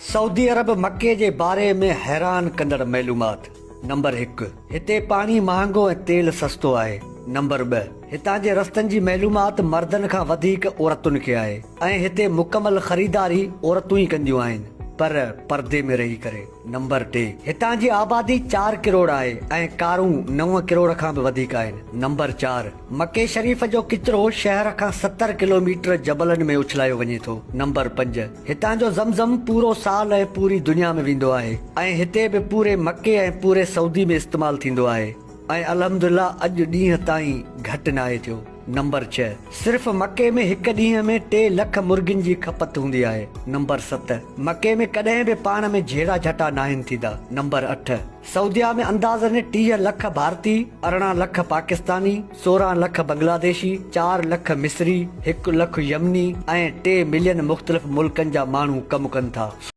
سعودي عرب مڪي جي باري ۾ حيران ڪندڙ معلومات، نمبر هڪ، هتي پاڻي مهانگو ۽ تيل سستو آهي. نمبر ٻه، هتان جي رستن جي معلومات مردن کان وڌيڪ عورتن کي آهي ۽ هتي مڪمل خريداري عورتون ئي ڪنديون آهن پر پردي ۾ رهي ڪري. نمبر ٽي، هتان جي آبادي چار ڪروڙ آهي ۽ ڪارون نو ڪروڙ کان به وڌيڪ آهن. نمبر چار، مڪي شريف جو ڪچرو شهر کان 70 ڪلوميٽر جبلن ۾ اڇلايو وڃي ٿو. نمبر پنج، هتان جو زمزم پورو سال ۽ پوري دنيا ۾ ويندو آهي ۽ هتي به پوري مڪي ۽ پوري سعودي ۾ استعمال ٿيندو آهي ۽ الحمدلله اڄ ڏينهن تائين گهٽ ناهي ٿيو. نمبر ڇهه، صرف مڪي ۾ هڪ ڏينهن ۾ ٽي لک مرغين جي کپت هوندي آهي. نمبر ست، مڪي ۾ ڪڏهن به پاڻ ۾ جهيڙا جهٽا ناهن ٿيندا. نمبر اٺ، سعوديه ۾ اندازن 30 لک ڀارتي، 18 لک پاڪستاني، 16 لک بنگلاديشي، چار لک مصري، هڪ لک يمني ۽ ٽي ملين مختلف ملڪن جا ماڻهو ڪم ڪن ٿا.